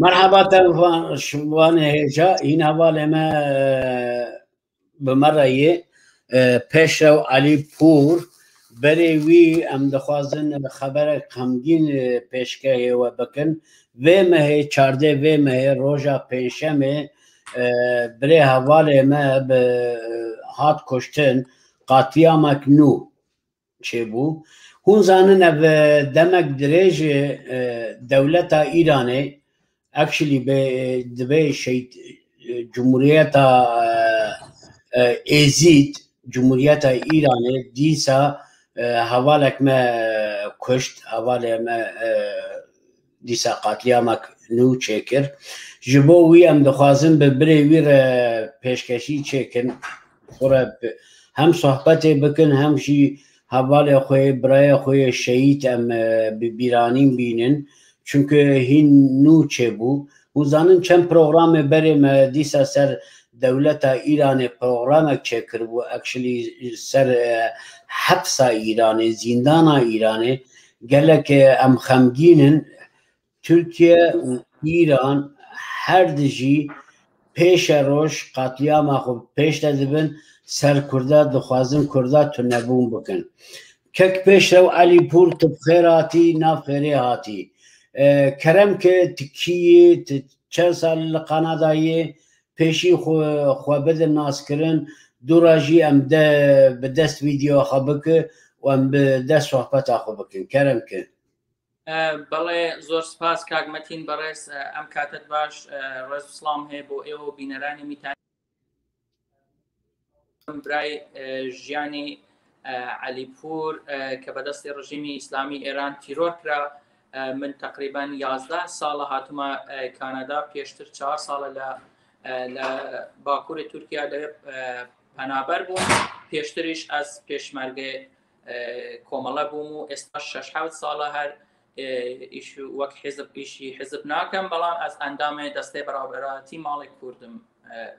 Merhaba temaşevanê hêja hîn hevalê me bi me re yê Pêşrew Elî Pûr berê wî em dixwazin xeberek xemgîn pêşkehê we bikin. Vê mehê 14 vê mehê roja pêncşemê birê hevalê me bi hat kuştin qatliamek nû çêbû. Hûn zanin ev demek dirêj dewleta Îranê actually dibe şehîd Cumhuriyeta Êzîd Cumhuriyeta Îranê dîsa hevalek me kuşt hevalê me dîsa qatliamek nû çêkir. Ji bo wî em dixwazin bi birê wî re pêşkeşî çêkin xwe re hem sohbetê bikin hem jî hevalê xwe yê birayê xwe yê şehîd em bi bîranîn bînin. Çünkü hîn nû çêbû. Hûn zanin çend programê berê me dîsa ser dewleta Îranê programek çêkiribû actually ser hepsa Îranê, zîndana Îranê gelek em xemgîn in. Türkiye û Îran her dijî pêşe roj qatliama xwe pêş de dibin ser Kurda dixwazin Kurda tunebûn bikin. Kek Pêşrew Elî Pûr tu bi xêr hatî nav xêrê hatî. Kerem ke tu kî yî tu çend sal li Kanadayê pêşî xwe xwe bidin naskirin dûra jî em de bi dest vîdyoya xwe bike û em bi dest sohbeta xwe bikin. Kerem ke. بەڵێ زۆر سپاس کاک مەتین بەڕێز ئەم کاتت باش ڕێز و سڵام هەیە بۆ ئێوە و بینەرانی میتان برای ژیانی عەلیپور کە بەدەستی ڕژیمی ئیسلامی ئێران تیرۆر کرا من تقریبان 11 ساڵە هاتوومە کانادا پێشتر 4 ساڵە لە لە باکووری تورکیا لەوێ پەنابەر بووم پێشتریش ئەس پێشمەرگەی کۆمەڵە بووم و ئێستا 6 ساڵە هەر ئیش وەک حیزب ئیشی حیزب ناکەم بەڵام ئەس ئەندامێ دەستەی بەڕاوبەراتی ماڵی کوردم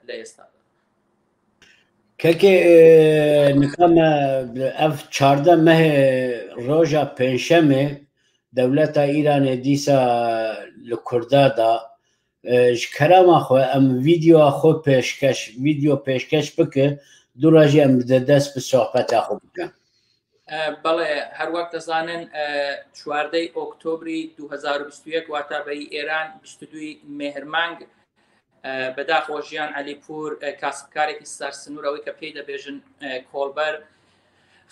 لە ئێستا. کەکێ nika me ev 14 mehê roja pêncşemê dewleta Îranê dîsa li Kurda da ji kerema xwe em vîdyoya xwe pêşkeş vîdyo pêşkeş bike dûra jî em de dest bi sohbeta xwe bikin. بەڵێ هەروەک دەزانن چواردەی ئۆکتۆبری 2021 واتە بەی ئێران 22 مێهرمانگ بەداخەوە ژیان عەلیپور کاسبکارێکی سەر سنوور ئەوەی کە پێی دەبێژن کۆڵبەر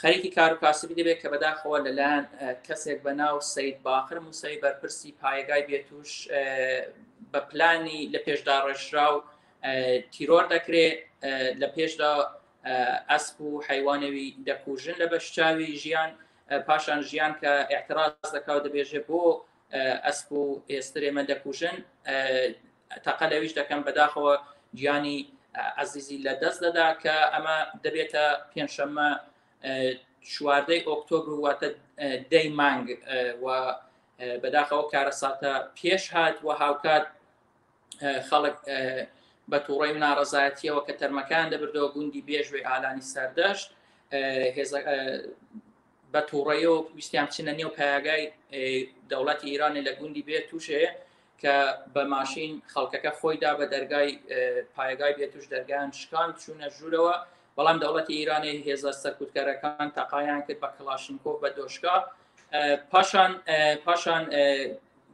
خەریکی کار و کاسبی دەبێت کە بەداخەوە لەلایەن کەسێک بە ناو سید باقر موسەوی بەرپرسی پایگای بێتوش بە پلانی لە پێشدا ڕێژراو تیرۆر دەکرێت لە پێشدا ئەسپ و حیوانەوی دەکوژن لە بەشچاوی ژیان پاشان ژیان کە اعتراض دەکا و دەبێژێ بۆ ئەسپ و ئێستر ئێمە دەکوژن تەقە لەویش دەکەم بەداخەوە گیانی عەزیزی لە دەست دەدا کە ئەمە دەبێتە پێنجشەممە چواردەی ئۆکتۆبر و واتە دەی مانگ و بەداخەوە کارەساتە پێش هات و هاوکات خەڵک بە تووڕی و ناڕەزایەتیەوە کە تەرمەکان دەبردەوە گوندی بێژوێ ئالانی سەردەشت بە تووڕەیەوە ویستیان بچنە نێو پایگای دەوڵەتی ئیرانی لە گوندی بێ تووشێ کە بە ماشین خەڵکەکە خۆی دا بە دەرگای پایگای بێتوش دەرگایان شکان چوونە ژوورەوە بەڵام دەوڵەتی ئیرانی هێزە سەرکوتکەرەکان تەقایان کرد بە کڵاشینکۆف بە دۆشکا پاشان پاشان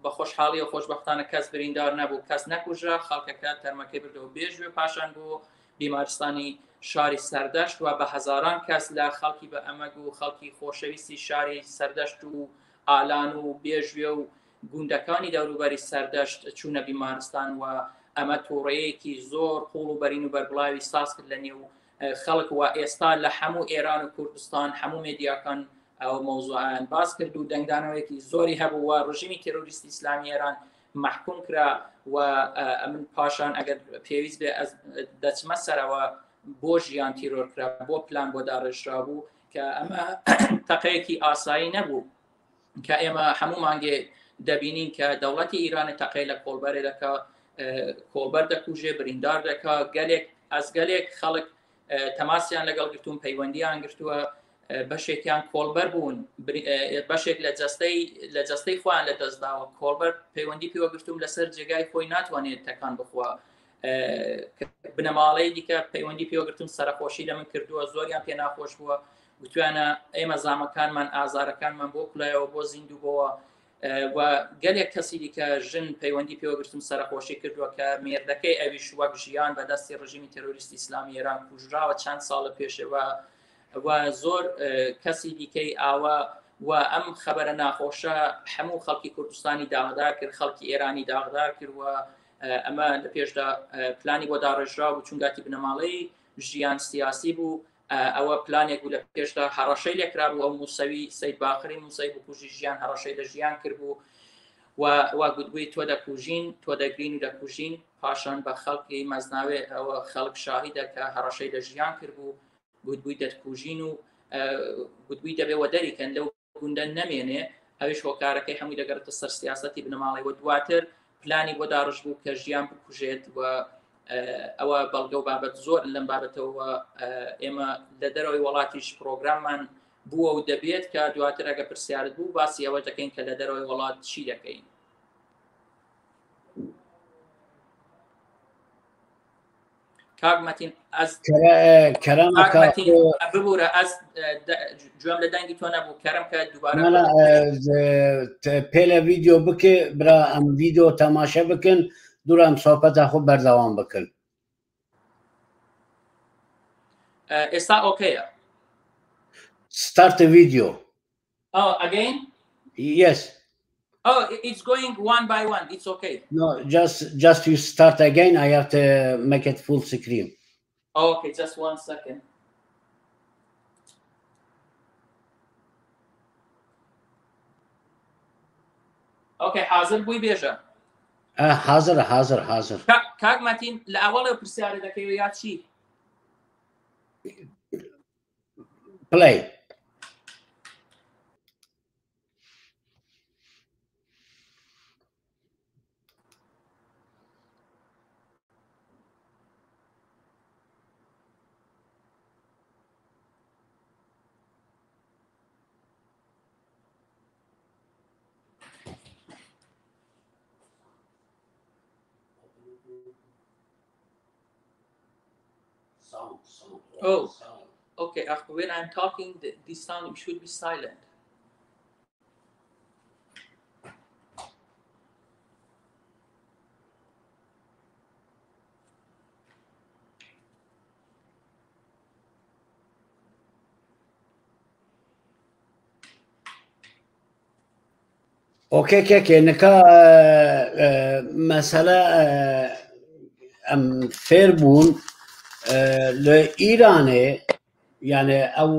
بە خۆشحاڵی و خۆشببختانە کەس بریندار نەبوو کەس نەکوژرا خەڵکەکە تەرمەکەی بردەوە بێژوێ پاشان بۆ بیمارستانی شاری سەردەشت و بە هەزاران کەس لە خەڵکی بە ئەمەگ و خەڵکی خۆشەویستی شاری سەردەشت و ئالان و بێژوێ و گوندەکانی دەوروبەری سەردەشت چوونە بیمارستان و ئەمە تووڕەیەکی زۆر قوڵ و بەرین و بەربڵاوی ساز کرد لە نێو خەڵک و ئێستا لە هەموو ئێران و کوردستان هەموو مێدیاکان ئەو مەوزوعیان باس کرد و دەنگدانەوەیەکی زۆری هەبوو و ڕژیمی تێرۆریستی ئیسلامی ئێران مەحکوم کرا و ئەمن پاشان ئەگەر پێویست بێ دەچمە سەرەوە بۆ ژیان تیرۆر کرا بۆ پلان بۆ داڕێژرا بوو کە ئەمە تەقەیەکی ئاسایی نەبوو کە ئێمە هەموو مانگێ دەبینین کە دەوڵەتی ئیرانە تەقەی لە کۆڵبەرێ دەکا کۆڵبەر دەکوژێ بریندار دەکا گەلێک ئەس گەلێک خەڵک تەماسیان لەگەڵ گرتوون پەیوەندیان گرتووە. بەشێکیان کۆڵبەر بوون بەشێک لە جەستەی لە جەستەی خۆیان لە دەستداوە کۆڵبەر پەیوەندی پێوە گرتوم لەسەر جێگای خۆی ناتوانێت تەکان بخوا بنەماڵەی دیکە پەیوەندی پێوەگرتم سەرخۆشی لە من کردووە زۆریان پێ ناخۆش بووە گوتویانە ئێمە زامەکانمان ئازارەکانمان بۆ کولایەوە بۆ زیندوو بۆوە و گەلێک کەسی دیکە ژن پەیوەندی پێوەگرتم سەرخۆشی کردووە کە مێردەکەی ئەویش وەک ژیان بە دەستی ڕژیمی تەرۆریستی ئیسلامی ئێران کوژراوە چەند ساڵە پێشەوە و زۆر کەسی دیکەی ئاوا و ئەم خەبەرە ناخۆشە هەموو خەڵکی کوردستانی داغدار کرد خەڵکی ئێرانی داغدار کرد و ئەمە لە پێشدا پلانی بۆ داڕێژرا بوو چونگاتی بنەماڵەی ژیان سیاسی بوو ئەوە پلانێک بوو لە پێشدا هەڕەشەی لێکرا بوو ئەو موسەوی سید باقری موسەی بکوژی ژیان هەڕەشەی لە ژیان کردبوو و وا گوتبووی تۆ دەکوژین تۆ دەگرین و دەکوژین پاشان بە خەڵکی مەزناوێ ئەوە خەڵک شاهیدە کە هەڕەشەی لە ژیان کردبوو گوتبووی دەتکوژین و گوتبووی دەبێ وەدەریکەن لەو گوندە نەمێنێ ئەویش هۆکارەکەی هەمووی دەگەڕێتە سەر سیاسەتی بنەماڵەی و دواتر پلانی بۆ داڕش بوو کە ژیان بکوژێت و ئەوە بەڵگە و بابەت زۆر لەم بابەتەوە ئێمە لە دەرەوەی وڵاتیش پرۆگراممان بووە و دەبێت کە دواتر ئەگە پرسیارت بوو باسی ئەوە دەکەین کە لە دەرەوەی وڵات چی دەکەین. کاک مەتین ئەز کەرەم ببوورە ئەز گوێم لە دەنگی تۆ نەبوو کەرم کە دووبارە پێ لە ڤیددیو بکە برا ئەم ڤیددیو تەماشە بکەن دوورام سۆپەتا خۆ بەردەوام بکەن ئێستا ئۆکەیە ستارت ڤیددیو Oh, again? Yes. Oh, it's going one by one. It's okay. No, just just you start again. I have to make it full screen. Oh, okay, just one second. Okay, حاضر بووی بێژە. حاضر حاضر حاضر. کاک مەتین لە ئەوەڵێ پرسیارە دەکەی یا چی؟ Play. Sound, sound, oh, sound. okay. When I'm talking, the, the sound should be silent. Okay کێکێ نکا مەسەلە ئەم فێر بوون لە ئیرانێ یانێ ئەو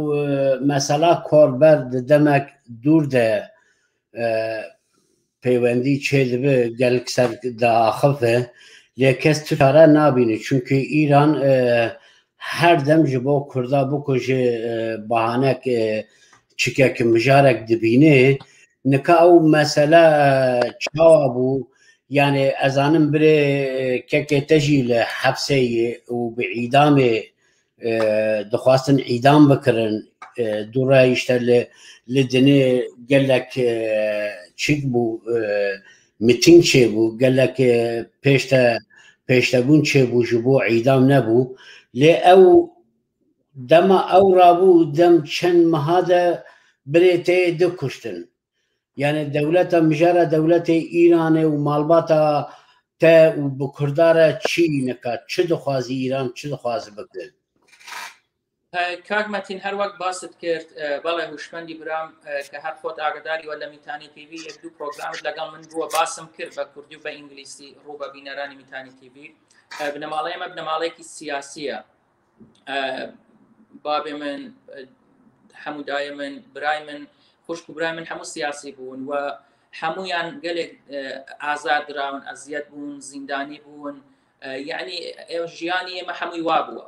مەسەلا کۆربەر دەمەک دوور دە پەیوەندی چێ دەبێ گەلک سەر داخفێ لێ کەس چارە نابینێ چونکە ئیران هەردەم ji بۆ Kurda بکوژێ بەهانەک چکێک مژارێک دبینێ نکا ئەو مەسەلە چاوا بوو یانێ ئەزانم برێ کەکێ تەژی لە حەبسەی و بە ئیدامێ دخواستن ئیدام بکردن دوڕە ئیشتە لە دنێ gelek çik bû miting çêbû gelek pêşte pêştebûn çêbû ji bo îdam nebû lê ew dema ew rabû dem çend meha de birê tê dikuştin yani dewleta mijara dewletê Îranê û malbata te û bi Kurda re çi nika çi dixwazî Îran çi dixwazi bike کاک مەتین هەر وەک باست کرد بەڵێ هوشمەندی برام کە هەر خۆت ئاگداری وە لە میتانی تیڤی یەک دوو پرۆگرامت لەگەڵ من بووە باسم کرد بە کوردی و بە ئینگلیسی ڕوو بە بینەرانی میتانی تیڤی بنەماڵەی ئێمە بنەماڵەیەکی سیاسیە بابێ من هەموو دایە من برای من خوشک و برای من هەموو سیاسی بوون و هەمویان گەلێک ئازار دراون ئەزیەت بوون زیندانی بوون یعنی ژیانی ئێمە هەمووی وا بووە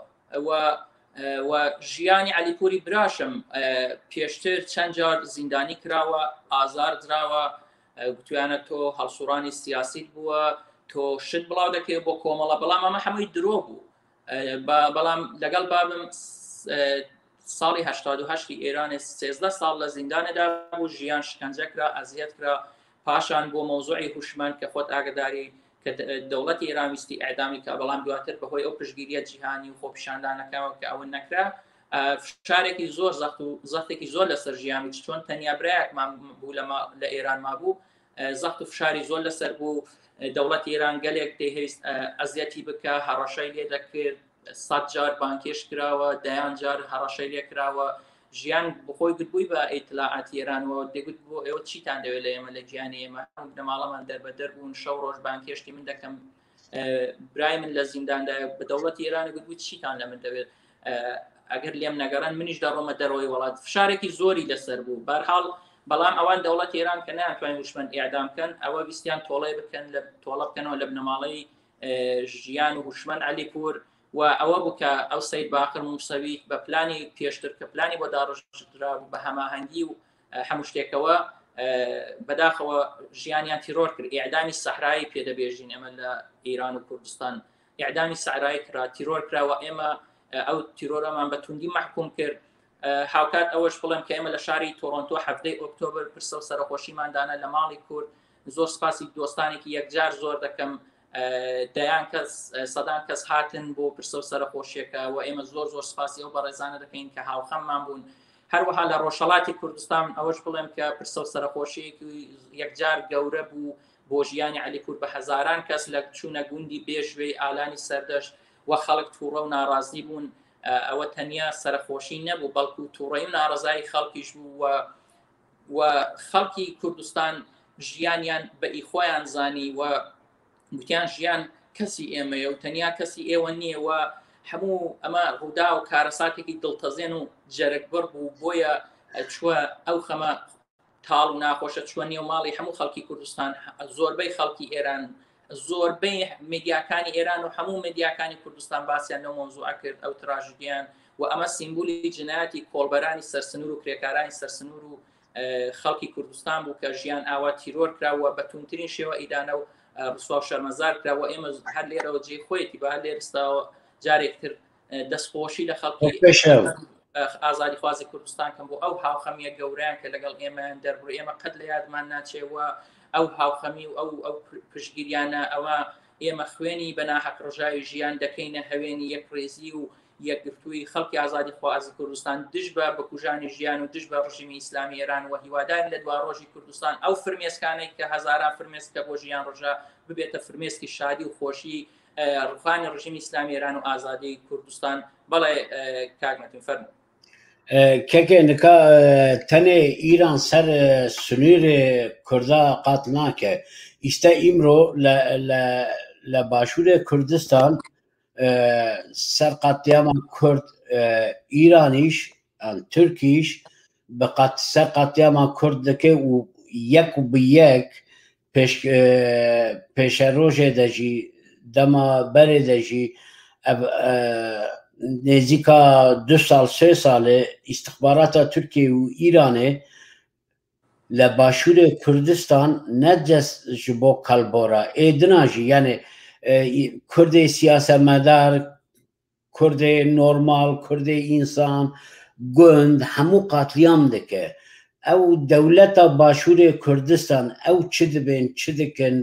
و ژیانی علیپوری براشم پێشتر چەند جار زیندانی کراوە ئازار دراوە گوتویانە تۆ هەڵسوڕانی سیاسیت بووە تۆ شت بڵاو دەکەی بۆ کۆمەڵە بەڵام ئەمە هەمووی درۆ بوو بەڵام لەگەڵ بابم. ساڵی 88 ئێرانێ 13 ساڵ لە زیندانێدا بوو، ژیان شکەنجە کرا، ئەزیەت کرا. پاشان بۆ مەوزوعی هوشمەند کە خۆت ئاگداری کە دەوڵەتی ئێران ویستی ئەعدامی کە، بەڵام دواتر بەهۆی ئەو پشگیریە جیهانی و خۆپیشاندانەکەەوە کە ئەوە نەکرا، فشارێکی زۆر زەخت و زەختێکی زۆر لەسەر ژیان و چۆن تەنیا برایەکمان بوو لە ئێران مابوو، زەخت و فشاری زۆر لەسەر بوو. دەوڵەتی ئێران گەلێک دەیهەویست ئەزیەتی بکە، هەڕەشەی لێ دەکرد، 100 جار بانکێش کراوە، دەیان جار هەڕەشەی لێ کراوە. ژیان بخۆی گوتبووی بە ئیتلاعاتی ئێرانەوە دەگوت بۆ ئێوە چیتان دەوێت لە ئێمە، لە گیانی ئێمە؟ بنەماڵەمان دەربەدەر بوون، شەو ڕۆژ بانکێشتی من دەکەم، برای من لە زینداندا. بە دەوڵەتی ئێران گوتبوو چیتان لە من دەوێت؟ ئەگەر لێم نەگەڕن منیش دەڕۆمە دەرەوەی وڵات. فشارێکی زۆری لەسەر بوو بارحاڵ. بەڵام ئەوان دەوڵەت ئێران کە ناتوانین وشمەند ئیعدام بکەن، ئەوە ویستیان تۆڵەی بکەن لە تۆڵە بکەنەوە لە بنەماڵەی ژیان و هوشمەند عەلیپور. و ئەوە بوو کە ئەو سید باقر موسەوی بە پلانی پێشتر کە پلانی بۆ داڕژدرا بوو بە هەماهەنگی و هەموو شتێکەوە، بەداخەوە ژیانیان تیرۆر کرد. ئیعدامی سەحرایی پێدەبێژین ئێمە لە ئیران و کوردستان. ئیعدامی سەحرایی کرا، تیرۆر کراوە. ئێمە ئەو تیرۆرەمان بە توندی مەحکوم کرد. هاوکات ئەوەش بڵێم کە ئێمە لە شاری تۆرۆنتۆ هەفتەی ئۆکتۆبر پرسە و سەرەخۆشیمان دانا لە ماڵی کورد. زۆر سپاسی دۆستانێکی یەکجار زۆر دەکەم، دەیان کەس سەدان کەس هاتن بۆ پرسە و سەرەخۆشیەکە و ئێمە زۆر زۆر سپاسی ئەو بەڕێزانە دەکەین کە هاوخەممان بوون. هەروەها لە ڕۆژهەڵاتی کوردستان ئەوەش بڵێم کە پرسە و سەرەخۆشیەکی یەکجار گەورە بوو بۆ ژیانی عەلیپور. بە هەزاران کەس لە چوونە گوندی بێژوێی ئالانی سەردەشت و خەڵک تووڕە و ناڕازی بوون. ئەوە تەنیا سەرەخۆشی نەبوو، بەڵکو تووڕەی و ناڕەزایی خەڵکیش بوو و و خەڵکی کوردستان ژیانیان بە ئی خۆیان زانی و گوتیان ژیان کەسی ئێمەیە و تەنیا کەسی ئێوە نییە. و هەموو ئەمە ڕوودا و کارەساتێکی دڵتەزێن و جەرگبڕ بوو، بۆیە چووە ئەو خەمە تاڵ و ناخۆشە چووە نێو ماڵی هەموو خەڵکی کوردستان، زۆربەی خەڵکی ئێران، زۆربەی میدیاکانی ئێران و هەموو میدیاکانی کوردستان باسییان لەو مەوزوعە کرد، ئەو تراژیدیان. و ئەمە سیمبولی جنایەتی کۆڵبەرانی سەرسنوور و کرێکارانی سەرسنوور و خەڵکی کوردستان بوو کە ژیان ئاوا تیرۆر کرا و بە توندترین شێوە ئیدانە و ڕسوا و شەرمەزار کرا. و ئێمە هەر لێرەوە جێی خۆیەتی بە هەر لێرستاوە جارێکتر دەستخۆشی لە خەڵکی ئازادیخوازی کوردستان کەم بۆ ئەو هاوخەمیە گەورەیان کە لەگەڵ ئێمەیان دەربڕی. ئێمە قەت لە یادمان ناچێەوە ئەو هاوخەمی و ئەو پشتگیریانە. ئەوە ئێمە خوێنی بە ناحەق ڕژاوی ژیان دەکەینە هەوێنی یەکڕێزی و یەکگرتووی خەڵکی ئازادی خوازی کوردستان دژ بە بکوژانی ژیان و دژ بە ڕژیمی ئیسلامی ئێران. و هیوادارین لە دوا ڕۆژی کوردستان ئەو فرمێسکانەی کە هەزاران فرمێسکە بۆ ژیان ڕژا ببێتە فرمێسکی شادی و خۆشی ڕوخانی ڕژیمی ئیسلامی ئێران و ئازادی کوردستان. بەڵێ کاک مەتین فەرموو. کەکێ نکا تەنێ ئیران سەر سنوورێ کوردا قات ناکە. ئیستا ئیمرۆ لە باشوورێ کوردستان سەر قەتلیاما کورد ئیرانیش تورکیش بە قەت سەر قەتلیاما کورد دەکێ و یەک و bi یەک پێش پێشەرۆژێ دەژی دەما بەرێ دەژی نێزیکا دو ساڵ سێ ساڵێ ئیستخباراتە تورکیە و ئیرانێ لە باشوورێ کوردستان نە جەست ji bo کەلبۆرا ئێ دنا ژی، یانێ کوردێ سیاسەمەدار، کوردێ نۆرماڵ، کوردێ ئینسان گوند هەموو قاتلیام دکە. ئەو دەولەتا باشوورێ کوردستان ئەو چ دبێن چ دکن؟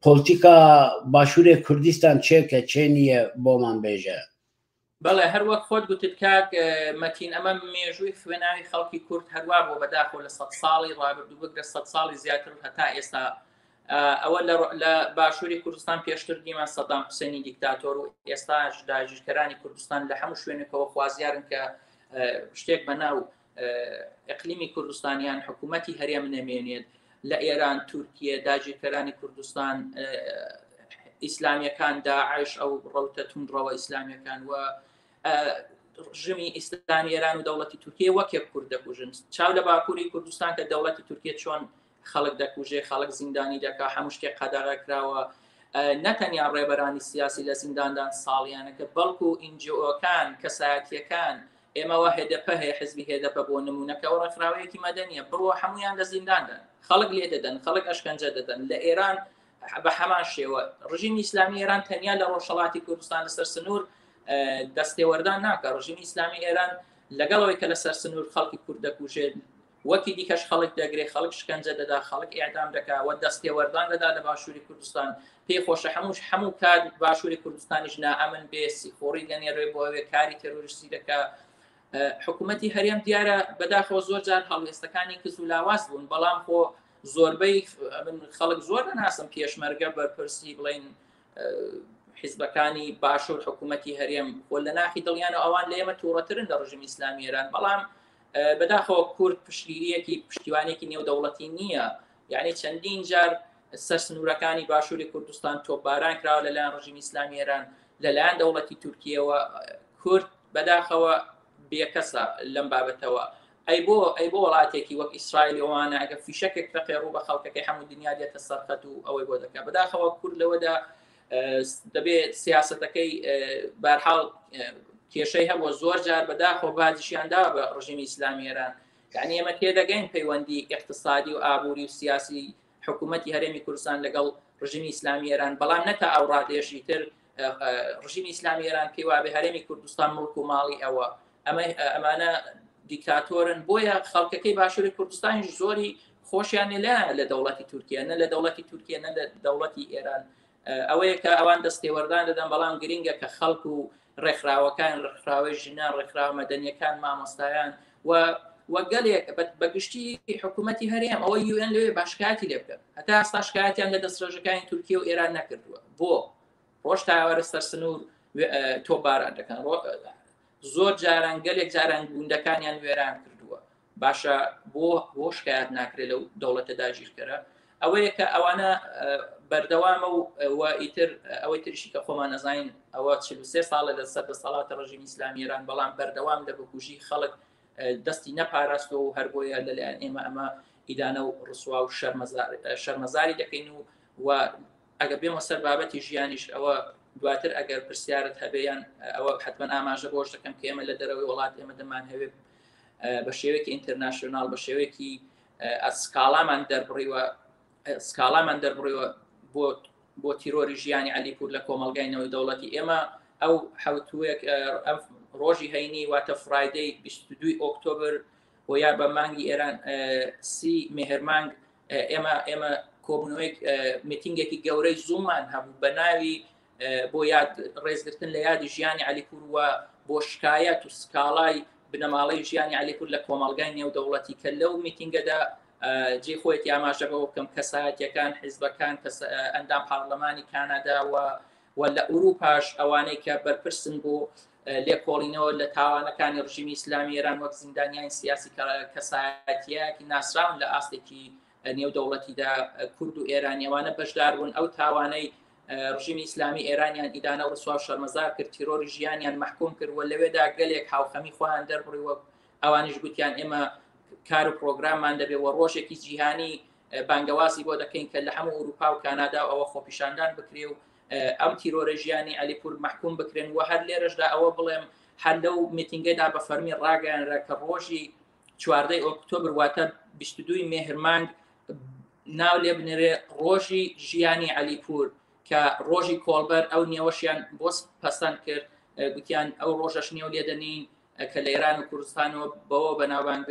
پۆلتیکا باشوورێ کوردستان چێکە چێ نییە بۆمان بێژە. بەڵێ، هەر وەک خۆت گوتت کاک مەتین، ئەمە مێژووی خوێناوی خەڵکی کورد هەروا بۆ بەداخەوە لە 100 ساڵی ڕابردوو، بگرە 100 ساڵی زیاتر هەتا ئێستا. ئەوە لە باشووری کوردستان پێشتر دیمان سەدام حوسێنی دیکتاتۆر و ئێستاش داگیرکەرانی کوردستان لە هەموو شوێنێکەوە خوازیارن کە شتێک بە ناو ئەقلیمی کوردستانیان حکوومەتی هەرێم نەمێنێت. لە ئێران، تورکیە، داگیرکەرانی کوردستان، ئیسلامیەکان، داعش، ئەو ڕەوتە توندڕەوە ئیسلامیەکان و ڕژیمی ئیسلامی ئێران و دەوڵەتی تورکیە وەک یەک کورد دەکوژن. چاو لە باکووری کوردستان کە دەوڵەتی تورکیە چۆن خەڵک دەکوژێ، خەڵک زیندانی دەکا، هەموو شتێک قەدەغە کراوە. نەتەنیا ڕێبەرانی سیاسی لە زینداندان ساڵیانەکە، بەڵکو ئینجۆەکان، کەسایەتیەکان، ئێمەوە هێدەپە هەیە، حزبی هێدەپە بۆ نمونەکەەوە ڕێکخراوەیەکی مەدەنیە، بڕۆ هەمویان لە زینداندان، خەڵک لێ دەدەن، خەڵک ئەشکەنجە دەدەن. لە ئێران بە هەمان شێوە ڕژیمی ئیسلامی ئێران تەنیا لە ڕۆژهەڵاتی کوردستان لەسەر سنوور. دەستێوەردان ناکە ڕژیمی ئیسلامی ئێران لەگەڵەوەی کە لەسەر سنوور خەڵکی کورد دەکوژێت وەکی دیکەش خەڵک دەگرێ خەڵک شکەنجە دەدا خەڵک ئیعدام دەکا و دەستێوەردان دەدا لە باشووری کوردستان پێی خۆشە هەمووش هەموو کات باشووری کوردستانیش نائەمن بێ سیخۆڕی دەنێرێ بۆ ئەوێ کاری تێرۆریستی دەکا حکوومەتی هەرێم دیارە بەداخەوە زۆر جار هەڵوێستەکانی کز و لاواز بوون بەڵام خۆ زۆربەی من خەڵک زۆر دەناسم پێشمەرگە بەرپرسی بڵین حیزبەکانی باشوور حکوومەتی هەرێم خۆ لە ناخی دڵیان و ئەوان لە ئێمە تووڕەترن لە ڕژیمی ئیسلامی ئێران بەڵام بەداخەوە کورد پشتگیریەکی پشتیوانێکی نێودەوڵەتی نییە یعنی چەندین جار سەر سنوورەکانی باشووری کوردستان تۆپباران کراوە لەلایەن ڕژیمی ئیسلامی ئێران لەلایەن دەوڵەتی تورکیەوە کورد بەداخەوە بێکەسە لەم بابەتەوە ئەی بۆ ئەی بۆ وڵاتێکی وەک ئیسرائیل ئەوانە ئەگە فیشەکێک تەقێ ڕوو بە خەڵکەکەی هەموو دنیا دێتە سەرخەت و ئەوەی بۆ دەکات بەداخەوە کورد لەوەدا دەبێت سیاستەکەی بارحاڵ کێشەی هەبووە زۆر جار بەداخەوە باجیشیان دا بە ڕژیمی ئیسلامی ئێران یعنی ئێمە تێدەگەین پەیوەندی اقتصادی و ئابووری و سیاسی حکوومەتی هەرێمی کوردستان لەگەڵ ڕژیمی ئیسلامی ئێران بەڵام نەتا ئەو ڕادێشی تر ڕژیمی ئیسلامی ئێران پێی وابێ هەرێمی کوردستان مڵک و ماڵی ئەوە ئەمە ئەمانە دیکتاتۆرن بۆیە خەڵکەکەی باشووری کوردستانیش زۆری خۆشیان لە لە دەوڵەتی تورکیا نە لە دەوڵەتی تورکیا نە لە دەوڵەتی ئێران ئەوەیە کە ئەوان دەستێوەردان دەدەن بەڵام گرنگە کە خەڵک و ڕێکخراوەکان ڕێکخراوەی ژنان ڕێکخراوە مەدەنیەکان مامۆستایان و وەگەلێک بەگشتی حکوومەتی هەرێم ئەوە یوئێن لەوێ باشکاتی لێ بکەن هەتا ئاستا شکایەتیان لە دەستڕێژەکانی تورکیا و ئێران نەکردووە بۆ ڕۆژ تاوەرە سەر سنوور تۆپباران دەکەن زۆر جاران گەلێک جاران گوندەکانیان وێران کردووە باشە بۆ بۆ شکایەت ناکرێت لەو دەوڵەتە داگیرکەرە ئەوەیە کە ئەوانە بەردەوامە و و ئیتر ئەوەی ترشی کە خۆمان نەزانین ئەوە 43 ساڵە لە سەر دەسەڵاتە ڕژیمی ئیسلامی ئێران بەڵام بەردەوام لە بکوژی خەڵک دەستی نەپاراستەوە و هەر بۆیە لەلایەن ئێمە ئەمە ئیدانە و ڕسوا و شەرمەزاری دەکەین و و ئەگەر بێمە سەر بابەتی ژیانیش ئەوە دواتر ئەگەر پرسیارت هەبێ یان ئەوە حتمما ئاماژە بۆش دەکەم کە ئێمە لە دەرەوەی وڵات ئێمە دەمانهەوێت بە شێوەیەکی international بە شێوەیەکی سکاڵامان دەربڕیوە سکاڵامان دەربڕیوە بۆ بۆ تیرۆری ژیانی عەلیپور لە کۆمەلگای نەوەی دەوڵەتی ئێمە ئەو حوتوەیەک ڕۆژی هەینی واتە Friday 22 ئۆکتۆبر و یا بە مانگی ئێران سی مێهرمانگ ئێمە ئێمە کۆبوونەوەیەک میتینگێکی گەورەی زوومان هەبوو بە ناوی بۆ یاد ڕێزگرتن لە یادی ژیانی عەلیپور و بۆ شکایەت و سکاڵای بنەماڵەی ژیانی عەلیپور لە کۆمەڵگای نێودەوڵەتی کە لەو میتینگەدا جێ خۆیەتی ئاماژە بەوە بکەم کەسایەتیەکان حیزبەکان ئەندام پارلەمانی کانادا و و لە ئوروپاش ئەوانەی کە بەرپرسن بۆ لێکۆڵینەوە لە تاوانەکانی ڕژیمی ئیسلامی ئێران وەک زیندانیانی سیاسی کەسایەتیەکی ناسراون لە ئاستێکی نێودەوڵەتیدا کورد و ئێرانی ئەوانە بەشدار بوون ئەو تاوانەی ڕژیمی ئیسلامی ئێرانیان ئیدانە و ڕسوا شەرمەزار کرد تیرۆری ژیانیان مەحکوم کرد و لەوێدا گەلێک هاوخەمی خۆیان دەربڕی وەک ئەوانیش گوتیان ئێمە کار و پرۆگراممان دەبێ و ڕۆژێکی جیهانی بانگەوازی بۆ دەکەین کە لە هەموو ئەوروپا و کانادا و ئەوە خۆپیشاندان بکرێ و ئەم تیرۆرە ژیانی عەلیپور مەحکوم بکرێن و هەر لێرەشدا ئەوە بڵێم هەر لەو میتینگەدا بە فەرمی ڕاگەیانرا کە ڕۆژی چواردەی ئۆکتۆبر واتە 22 مێهر مانگ ناو لێ بنرێ ڕۆژی ژیانی عەلیپور کە ڕۆژی کۆڵبەر ئەو نێوەشیان بۆ پەسەند کرد گوتیان ئەو ڕۆژەش نێو لێدەنین کە لە ئێران و کوردستانەوە بەوە بەناوبانگ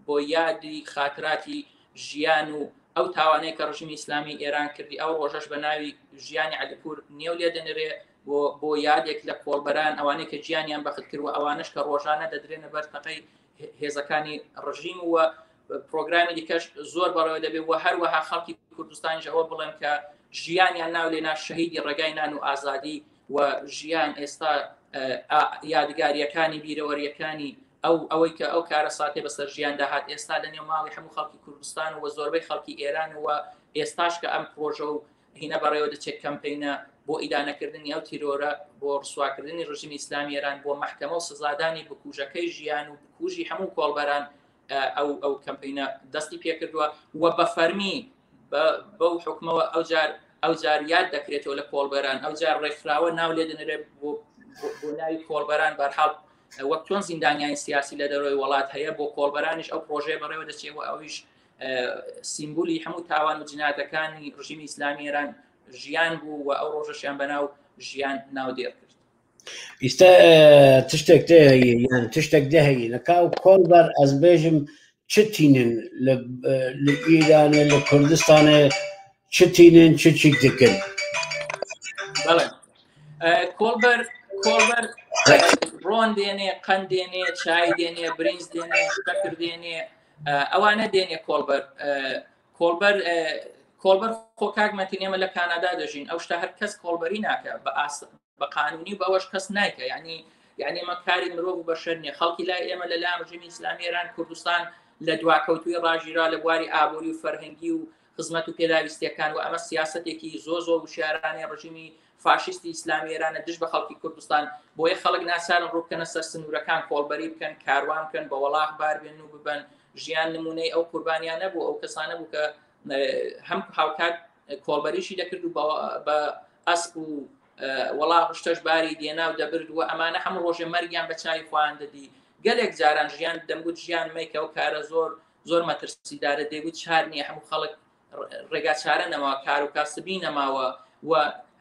بۆ یادی خاتراتی ژیان و ئەو تاوانەی کە ڕژیمی ئیسلامی ئێران کردی ئەو ڕۆژەش بە ناوی ژیانی عەلیپور نێو لێ دەنرێ بۆ بۆ یادێک لە کۆڵبەران ئەوانەی کە گیانیان بەخت کرد و ئەوانش کە ڕۆژانە دەدرێنە بەر تەقەی هێزەکانی ڕژیم و پرۆگرامی دیکەش زۆر بەڕێوە دەبێت و هەروەها خەڵکی کوردستانیش ئەوە بڵێم کە ژیانیان ناو لێنا شەهیدی ڕێگای نان و ئازادی و ژیان ئێستا یادگاریەکانی بیرەوەریەکانی ئەو ئەوەی کە ئەو کارە ساتێ بەسەر ژیان داهات ئێستا لە نێو ماڵی هەموو خەڵکی کوردستان و زۆربەی خەڵکی ئێران و ئێستاش کە ئەم پرۆژە و هینە بەڕێوە دەچێت کەمپینە بۆ ئیدانەکردنی ئەو تیرۆرە بۆ ڕسواکردنی ڕژیمی ئیسلامی ئێران بۆ مەحکەمە و سزادانی بکوژەکەی ژیان و بکوژی هەموو کۆڵبەران ئەو ئەو کەمپینە دەستی پێکردووە و بە فەرمی بەو حکومەوە ئەو جار ئەو جار یاد دەکرێتەوە لە کۆڵبەران ئەو جار ڕێکخراوە ناو لێ دەنرێت بۆ بۆ ناوی کۆڵبەران بەرحاڵ وەک چۆن زیندانیانی سیاسی لە دەرەوەی وڵات هەیە بۆ کۆڵبەرانیش ئەو پرۆژەیە بەڕێوە دەچێت و ئەویش سیمبولی هەموو تاوان و جناتەکانی ڕژیمی ئیسلامی ئێران ژیان بوو و ئەو ڕۆژەشیان بەناو ژیان ناودێر کرد. ئیستا تشتێک تێ یان تشتێک دێ هەیە نەکا و کۆڵبەر ئەز بێژم چ تینن لە ئیرانێ لە کوردستانێ چ تینن چ چیک دکن بەڵێ کۆڵبەر کۆڵبەر ڕۆن دێنێ قەند دێنێ چای دێنێ برنج دێنێ شەکر دێنێ ئەوانە دێنێ کۆڵبەر کۆڵبەر کۆڵبەر خۆ کاک مەتین ئێمە لە کانادا دەژین ئەو شتە هەر کەس کۆڵبەری ناکە بە ئاس بە قانونی بەوەش کەس نایکە یعنی یعنی ئەمە کاری مرۆڤ و بەشەر نییە خەڵکی لای ئێمە لە لایەن ڕژێمی ئیسلامی ئێران کوردستان لە دواکەوتووی ڕاژیرا لە بواری ئابووری و فەرهەنگی و خزمەت و پێداویستیەکان و ئەمە سیاسەتێکی زۆر زۆر وشیارانەی ڕژیمی فاشیستی ئیسلامی ئێرانە دژ بە خەڵکی کوردستان بۆیە خەڵک ناچارن ڕووبکەنە سەر سنوورەکان کۆڵبەری بکەن کاروان بکەن بە وەڵاخ بار بێن و ببەن ژیان نمونەی ئەو قوربانیانە بوو ئەو کەسانە بوو کە هەم هاوکات کۆڵبەریشی دەکرد و بە ئەسپ و وەڵاغ شتەش باری دێنا و دەبرد و ئەمانە هەموو ڕۆژێ مەرگیان بە چاوی خۆیان دەدی گەلێک جاران ژیان دەمگوت ژیان مەیکە و کارە زۆر زۆر مەترسیدارە دەیگوت چار نییە هەموو خەڵک ڕێگا چارە نەماوە کار و کاسبی نەماوە و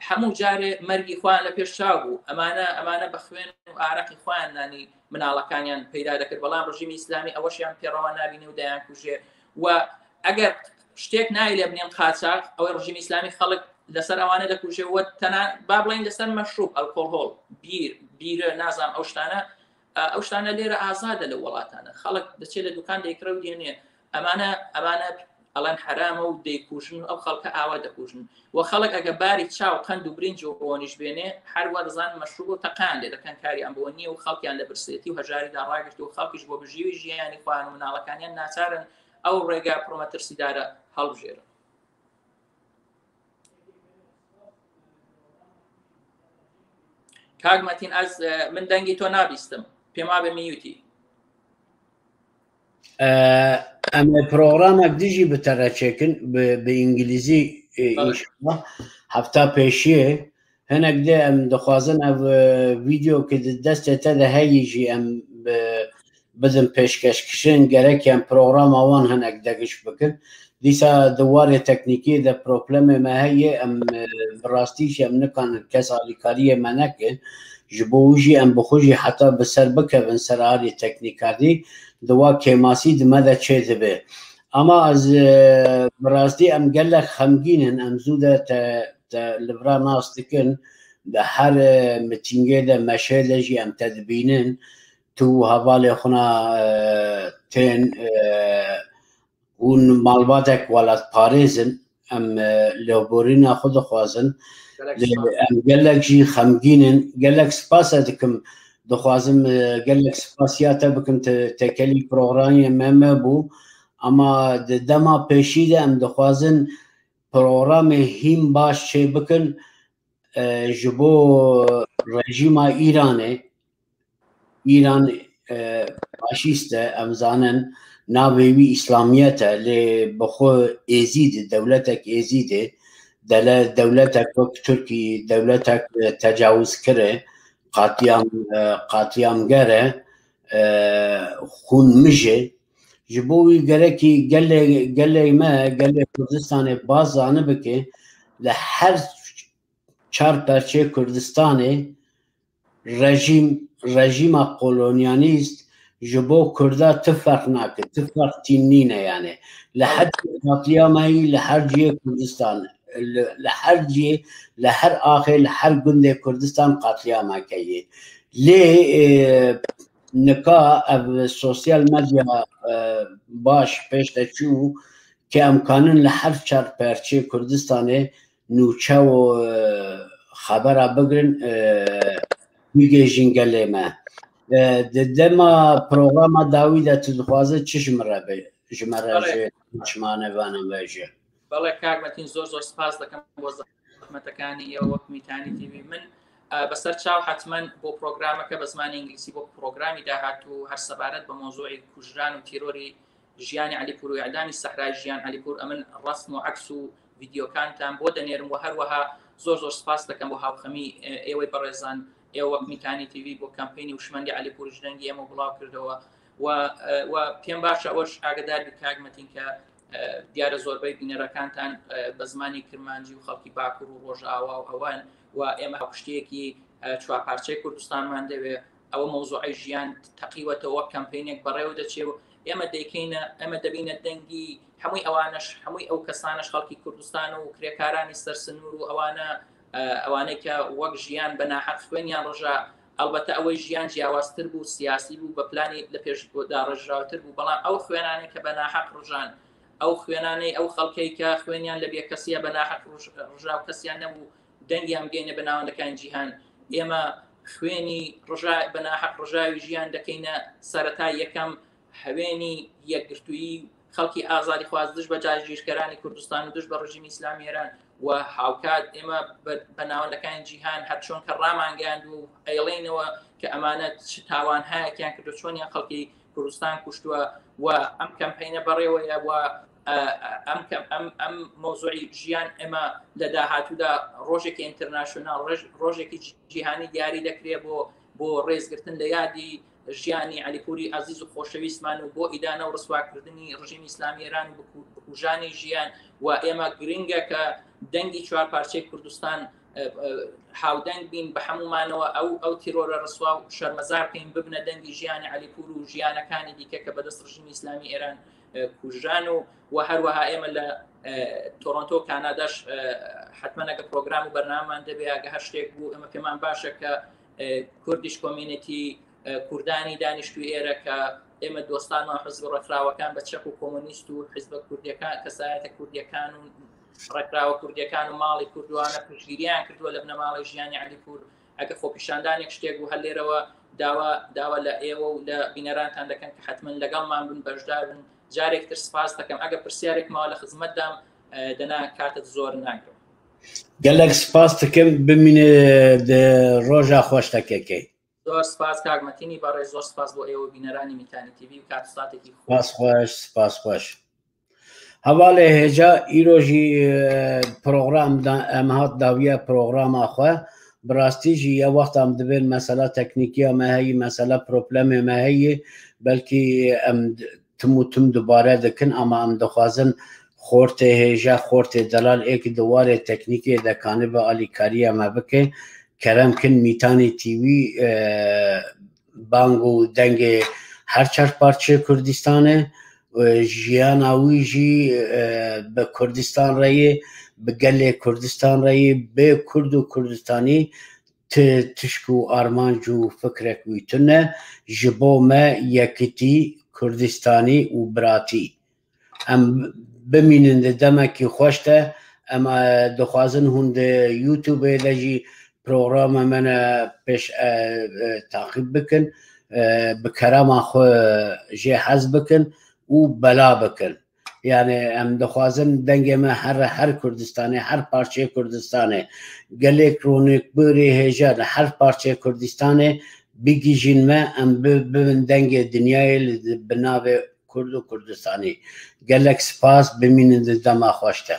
هەموو جارێ مەرگی خۆیان لە پێش چاو بوو ئەمانە ئەمانە بە خوێن و ئارەقی خۆیان نانی مناڵەکانیان پەیدا دەکرد بەڵام ڕژیمی ئیسلامی ئەوەشیان پێڕەوا نابینێ و دەیان کوژێ و ئەگەر شتێک نای لێ بنێن قاچاق ئەوەی ڕژیمی ئیسلامی خەڵک لەسەر ئەوانە دەکوژێ وە تەنا با بڵین لەسەر مەشروب ئەلکۆڵهۆڵ بیر بیرە نازام ئەو شتانە ئەو شتانە لێرە ئازادە لە وڵاتانە خەڵک دەچێت لە دوکان دەیکڕێ و دێنێ ئەمانە ئەمانە ئەڵەن حرامە و دەیکوژن و ئەو خەڵکە ئاوا دەکوژن و خەڵک ئەگە باری چاو قەند و برنج و ڕۆنیش بێنێ هەروە دەزان مەشروب و تەقان لێ دەکەن کاری ئەم بۆ نییە و خەڵکیان لە برسێتی و هەژاریدا ڕاگرت و خەڵکیش بۆ بژیوی ژیانی خۆیان و مناڵەکانیان ناچارن ئەو ڕێگا پڕمەترسیدارە هەڵبژێرن. کاک مەتین ئەز من دەنگی تۆ نابیستم پێم وابێ میوتی. ئەمە پرۆگرامێک دژی بتەرەچێکن بە ئینگلیزی ئینشاءاللە هەفتا پێشیێ هەنێک دێ ئەم دەخوازن ئەv ڤیدیۆ کە دەستێ تە دە هەیە ژی ئەم بدن پێشکەشکردن گەرەکیان پرۆگراما وان هەنێک دەگش بکن دیسا دوارێ تەکنیکی دە پرۆبلەمێ مە هەیە ئەم بەڕاستیش ئەم نکانن کەس ئالیکاریە مە نەکن ji bo wî jî em bi xwe jî heta bi ser bikevin ser alî teknîkadî di wa kêmasî di me de çê dibe. Ama ez bi rastî em gelek xemgîn in em zû de te te li vira nas dikin di her mitîngê de meşê de jî em te dibînin tu û hevalê xwe na tên Hûn malbatek welatparêz in, em lêborîna xwe dixwazin. Em gelek jî xemgîn in. Gelek spas ez dikim. Dixwazim gelek spasiya te bikim te tekelî programê me me bû. Ama di dema pêşî de em dixwazin programê hîn baş çê bikin ji bo rejîma Îranê. Îran faşîst e em zanin navê wî îslamiyet e lê bi xwe êzîd dewletek êzîd e dele dewletek wek Tirkî dewletek tecawizkir e qatiyam qatiyamger e xûnmij e ji bo wî gerekî gelê gelê me gelê Kurdistanê baş zanibike li her çar perçê Kurdistanê Rejîm, rejîma kolonyanîst ji bo Kurda ti ferq nake, ti ferq tîn nîne yanê. Li her ciyê qatlîamayî, li her ciyê Kurdistan, li her ciyê, li her axê, li her gundê Kurdistan qatlîamake yê. Lê nika ev sosyal medya baş pêş de çû ke em kanin li her çar perçê Kurdistanê nûçe û xebera bigirin bigihêjin gelê me. Di dema programa dawî de tu dixwaze çi ji min re be ji me re ji çimanevanan bêje? بەڵێ کاک مەتین زۆر زۆر سپاس دەکەم بۆ زەحمەتەکانی ئێوە وەک میتانی تیوی من بەسەر چاو حتمما بۆ پرۆگرامەکە بە زمانی ئینگلیسی بۆ پرۆگرامی داهاتوو هەر سەبارەت بە مۆزوعی کوژران و تیرۆری ژیانی عەلیپور و ئیعدامی سەحرای ژیان عەلیپور ئەمن ڕەسم و عەکس و ڤیدیۆکانتان بۆ دەنێرم و هەروەها زۆر زۆر سپاس دەکەم بۆ هاوخەمی ئێوەی بەڕێزان ئێوە وەک میتانی تیوی بۆ کەمپینی وشمەندی عەلیپوریش دەنگی ئێمە بڵاو کردەوە و و پێم باشە ئەوەش ئاگدار بی کاک مەتین کە دیارە زۆربەی بینەرەکانتان بە زمانی کرمانجی و خەڵکی باکوور و ڕۆژئاوا و ئەوان و ئێمە هاوپشتیەکی چوارپارچەی کوردستانمان دەوێ. ئەوە مەوزوعی ژیان تەقیوەتەوە وەک کەمپینێک بەڕێوە دەچێ و ئێمە دەیکەینە، ئێمە دەبینە دەنگی هەمووی ئەوانەش، هەمووی ئەو کەسانەش خەڵکی کوردستان و کرێکارانی سەرسنوور و ئەوانە، ئەوانەی کە وەک ژیان بە ناحەق خوێنیان ڕژا. ئەلبەتە ئەوەی ژیان جیاوازتر بوو، سیاسی بوو، بە پلانی لە پێش داڕێژراوتر بوو، بەڵام ئەو خوێنانەی کە بە ناحەق ڕژان، ئەو خوێنانەی ئەو خەڵکەی کە خوێنیان لە بێکەسیە بە ناحەق ڕژا و کەسیان نەبوو دەنگیان بگەینە بە ناوەندەکانی جیهان، ئێمە خوێنی ڕژا بە ناحەق ڕژاوی ژیان دەکەینە سەرەتا یەکەم هەوێنی یەکگرتوویی خەڵکی ئازادیخواز دژ بە داگیرکەرانی کوردستان و دژ بە ڕژیمی ئیسلامی ئێران. و هاوکات ئێمە بە ناوەندەکانی جیهان هەرچۆن کە ڕامانگەیاند و ئەیڵێینەوە کە ئەمانە چ تاوانهایەکیان کردو چۆنیان خەڵکی کوردستان کوشتووە و ئەم کەمپەینە بەڕێوەیە و ئەم ئەم ئەم مۆزوعی ژیان ئێمە لە داهاتوودا ڕۆژێکی international، ڕۆژێکی جیهانی دیاری دەکرێت بۆ ڕێزگرتن لە یادی ژیانی عەلیپوری ئازیز و خۆشەویستمان و بۆ ئیدانە و ڕسواکردنی ڕژیمی ئیسلامی ئێران و بکوژانی ژیان. و ئێمە گرنگە کە دەنگی چوار پارچەی کوردستان هاودەنگ بین بە هەمومانەوە، ئەو تیرۆرە ڕسوا و شەرمەزار بکەین، ببنە دەنگی ژیانی عەلیپور و ژیانەکانی دیکە کە بەدەست ڕژیمی ئیسلامی ئێران کوژران. و هەروەها ئێمە لە تۆرۆنتۆ کاناداش حتمما ئەگە پرۆگرام و بەرنامان دەبێ، ئەگە هەر شتێک بوو، ئەمە پێمان باشە کە Kurdish community، کوردانی دانیشتوی ئێرە کە ئێمە دۆستانمان حزب ڕێکخراوەکان بە چەپ و کۆمۆنیست و حزبە کوردیەکان، کەسایەتە کوردیەکان و ڕێکخراوە کوردیەکان و ماڵی کوردوانە پشتگیریان کردووە لە بنەماڵەی ژیانی عەلیپور. ئەگە خۆپیشاندانێک شتێک بوو هەر لێرەوە داوا لە ئێوە و لە بینەرانتان دەکەن کە حتمما لەگەڵمان بن، بەشدار بن. جارێک تر سپاس دەکەم. ئەگە پرسیارێک ماوە لە خزمەتدام، دەنا کاتت زۆر ناگرم. گەلەک سپاس دەکەم، بمینێ ڕۆژا خۆش دەکەکەی. زۆر سپاس کاک مەتینی بەڕێز، زۆر سپاس بۆ ئێوە بینەرانی میتانی تیڤی و کات ساتێکی خۆش. سپاس خۆش، سپاس خۆش. هەواڵێ هێجا ئیرۆژی پرۆگرام ئەم هات داویە پرۆگراما خۆ، بڕاستی ژی یە وەختام دبێن مەسەلا تەکنیکیە مە هەیە، مەسەلا پرۆبلەمێ مە هەیە، بەلکی ئەم تم و تم دوبارە دکن، ئەما ئەم دخوازن خۆرتێ هێژە خۆرتێ دەلال ئێک دوارێ تەکنیکێ دەکانێ بە ئالیکاریە مە بکێ، کەرەم کن میتانی تیوی بانگ و دەنگێ هەر چەر پارچێ کوردستانێ، ژیانا وی ژی بە کوردستان ڕێیێ، بە گەلێ کوردستان ڕێیێ، بێ کورد و کوردستانی ت تشک و ئارمانج و فکرێک وی تونە، ژ بۆ مە یەکیتی کوردستانی و براتی. ئەم بمینن دە دەمەکی خوەش دە. ئەم دخوازن هون دە یوتیوبێ دە ژی پرۆگرامە منە پێش تاقیب بکن، بە کەراما خۆ ژێ حەز بکن و بەلا بکن. یعنی ئەم دخوازن دەنگێ مە هەر هەر کوردستانێ، هەر پارچەی کوردستانێ، گەلێک ڕوونێک بورێ هێژە لە هەر پارچەی کوردستانێ بگیژین مە، ئەم ببن دەنگێ دنیای بناوێ کورد و کوردستانی. گەلێک سپاس، بمینن دەما خۆشتە.